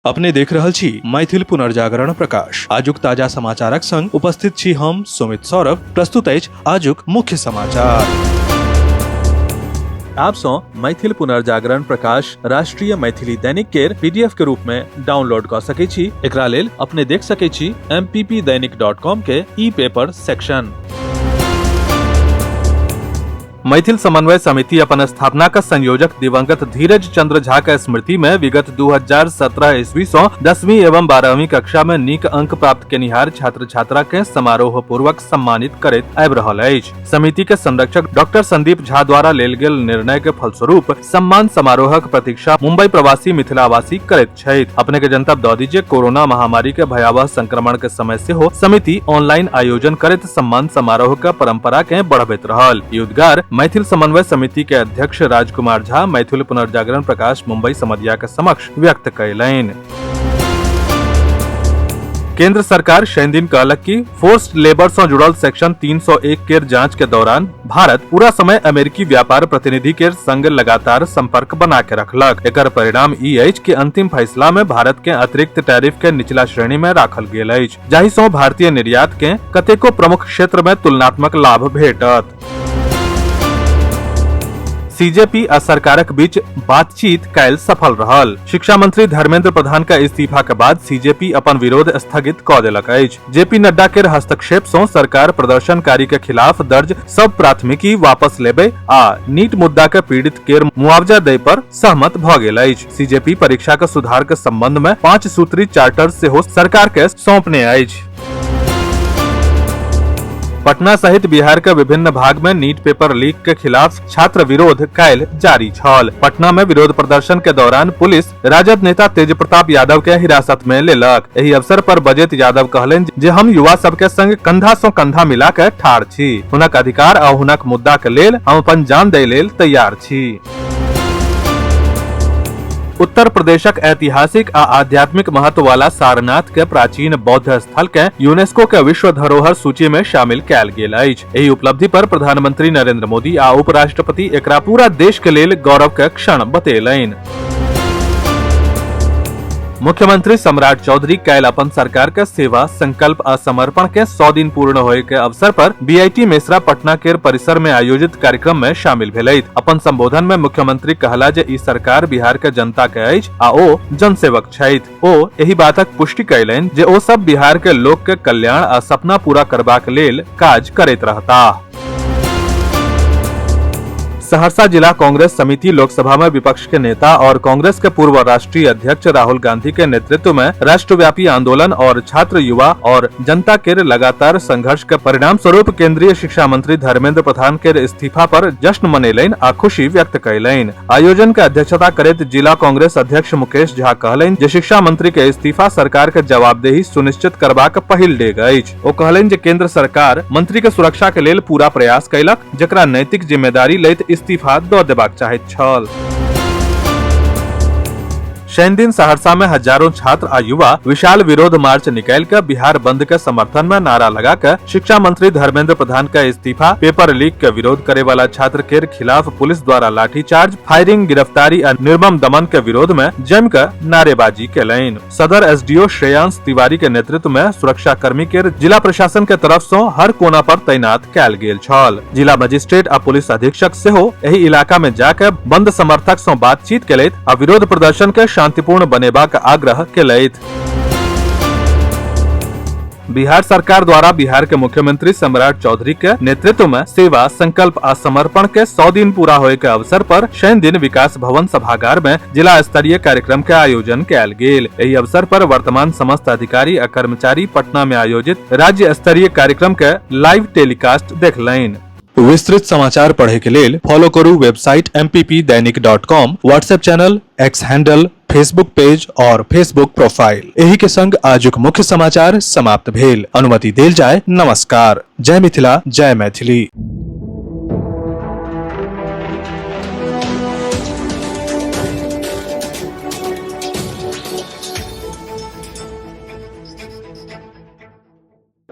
अपने देख रहल छी मैथिल पुनर्जागरण प्रकाश। आजुक ताजा समाचारक संग उपस्थित छी हम सुमित सौरभ। प्रस्तुत अछि आजुक मुख्य समाचार। आप सौ मैथिल पुनर्जागरण प्रकाश राष्ट्रीय मैथिली दैनिक केर पीडीएफ के रूप में डाउनलोड क सकै छी। एकरा लेल अपने देख सकै छी mppdainik.com के ई पेपर सेक्शन। मैथिल समन्वय समिति अपन स्थापना का संयोजक दिवंगत धीरज चंद्र झा के स्मृति में विगत 2017 ईस्वी सौ 10वीं एवं 12वीं कक्षा में नीक अंक प्राप्त केनिहार छात्र छात्रा के समारोह पूर्वक सम्मानित करैत आबि रहल अछि। समिति के संरक्षक डॉक्टर संदीप झा द्वारा लेल गेल निर्णय के फलस्वरूप सम्मान समारोहक प्रतीक्षा मुंबई प्रवासी मिथिलावासी करैत छथि। अपने के जनतब दऽ दी जे कोरोना महामारी के भयावह संक्रमण के समय सेहो समिति ऑनलाइन आयोजन करैत सम्मान समारोह के परंपरा के बढ़बैत रहल। ई उद्गार मैथिल समन्वय समिति के अध्यक्ष राजकुमार झा मैथिल पुनर्जागरण प्रकाश मुंबई समदिया के समक्ष व्यक्त कयलनि। केंद्र सरकार शनि दिन कहलक कि फोर्स्ड लेबर से जुड़ल सेक्शन 301 केर जांच के दौरान भारत पूरा समय अमेरिकी व्यापार प्रतिनिधि के संग लगातार संपर्क बना के रखलक। एकर परिणाम ई अछि कि अंतिम फैसला में भारत के अतिरिक्त टैरिफ के निचला श्रेणी में राखल गेल अछि, जाहि सं भारतीय निर्यात के कतेको प्रमुख क्षेत्र में तुलनात्मक लाभ भेटत। सीजेपी आ सरकारक बीच बातचीत काल्हि सफल रहल। शिक्षा मंत्री धर्मेंद्र प्रधान के इस्तीफा के बाद सीजेपी अपन विरोध स्थगित क देलक अछि। जेपी नड्डा के हस्तक्षेप सं सरकार प्रदर्शनकारी के खिलाफ दर्ज सब प्राथमिकी वापस लेबे आ नीट मुद्दा के पीड़ित केर मुआवजा दै पर सहमत भ गेल अछि। सीजेपी परीक्षा के सुधार के संबंध में 5 सूत्री चार्टर सेहो सरकार के सौंपने अछि। पटना सहित बिहार के विभिन्न भाग में नीट पेपर लीक के खिलाफ छात्र विरोध काल्हि जारी छल। पटना में विरोध प्रदर्शन के दौरान पुलिस राजद नेता तेज प्रताप यादव के हिरासत में लेलक। एहि अवसर पर बजैत यादव कहलनि जे हम युवा सबके संग कंधा सं कंधा मिला के ठाढ़ छी। हुनक अधिकार आ हुनक मुद्दा के लेल हम अपन जान दै लेल तैयार छी। उत्तर प्रदेशक ऐतिहासिक आ आध्यात्मिक महत्व वाला सारनाथ के प्राचीन बौद्ध स्थल के यूनेस्को के विश्व धरोहर सूची में शामिल कयल गेल अछि। एहि उपलब्धि पर प्रधानमंत्री नरेंद्र मोदी आ उपराष्ट्रपति एकरा पूरा देश के लेल गौरव के क्षण बतेलनि। मुख्यमंत्री सम्राट चौधरी काल्हि अपन सरकार के सेवा संकल्प आ समर्पण के 100 दिन पूर्ण होए के अवसर पर बीआईटी मेसरा पटना के परिसर में आयोजित कार्यक्रम में शामिल भेलथि। अपन संबोधन में मुख्यमंत्री कहला जे ई सरकार बिहार के जनता के अछि आ ओ जनसेवक छथि। ओ एहि बातक पुष्टि कयलनि जे ओ सब बिहार के लोक के कल्याण आ सपना पूरा करबाक लेल काज करैत रहताह। सहरसा जिला कांग्रेस समिति लोकसभा में विपक्ष के नेता और कांग्रेस के पूर्व राष्ट्रीय अध्यक्ष राहुल गांधी के नेतृत्व में राष्ट्रव्यापी आंदोलन और छात्र युवा और जनता के लगातार संघर्ष के परिणाम स्वरूप केंद्रीय शिक्षा मंत्री धर्मेंद्र प्रधान के इस्तीफा पर जश्न मनेलनि आ खुशी व्यक्त कयलनि। आयोजन के अध्यक्षता करैत जिला कांग्रेस अध्यक्ष मुकेश झा कहलनि जे शिक्षा मंत्री के इस्तीफा सरकार के जवाबदेही सुनिश्चित करबाक पहिल डेग अछि। ओ कहलनि जे केंद्र सरकार मंत्री के सुरक्षा के लेल पूरा प्रयास कयलक, जकरा नैतिक जिम्मेदारी लैत इस्तीफा दऽ देबाक चाहैत छल। शनि दिन सहरसा में हजारों छात्र आ युवा विशाल विरोध मार्च निकालि के बिहार बंद के समर्थन में नारा लगा के शिक्षा मंत्री धर्मेंद्र प्रधान का इस्तीफा, पेपर लीक के विरोध करे वाला छात्र के खिलाफ पुलिस द्वारा लाठीचार्ज, फायरिंग, गिरफ्तारी आ निर्मम दमन के विरोध में जम के नारेबाजी केलनि। सदर एसडीओ श्रेयांश तिवारी के नेतृत्व में सुरक्षा कर्मी के जिला प्रशासन के तरफ से हर कोना पर तैनात कयल गेल छल। जिला मजिस्ट्रेट आ पुलिस अधीक्षक सेहो एहि इलाका में जाके बंद समर्थक से बातचीत केलथि आ विरोध प्रदर्शन के शांतिपूर्ण बनेबाक आग्रह केलथि। बिहार सरकार द्वारा बिहार के मुख्यमंत्री सम्राट चौधरी के नेतृत्व में सेवा संकल्प आ समर्पण के 100 दिन पूरा होए के अवसर पर शनि दिन विकास भवन सभागार में जिला स्तरीय कार्यक्रम के आयोजन कयल गेल। एहि अवसर पर वर्तमान समस्त अधिकारी आ कर्मचारी पटना में आयोजित राज्य स्तरीय कार्यक्रम के लाइव टेलीकास्ट देखलनि। विस्तृत समाचार पढ़े के लेल फॉलो करू website mppdainik.com, WhatsApp channel, X handle, Facebook page और फेसबुक प्रोफाइल। एही के संग आजुक मुख्य समाचार समाप्त भेल। अनुमति देल जाय। नमस्कार। जय मिथिला, जय मैथिली।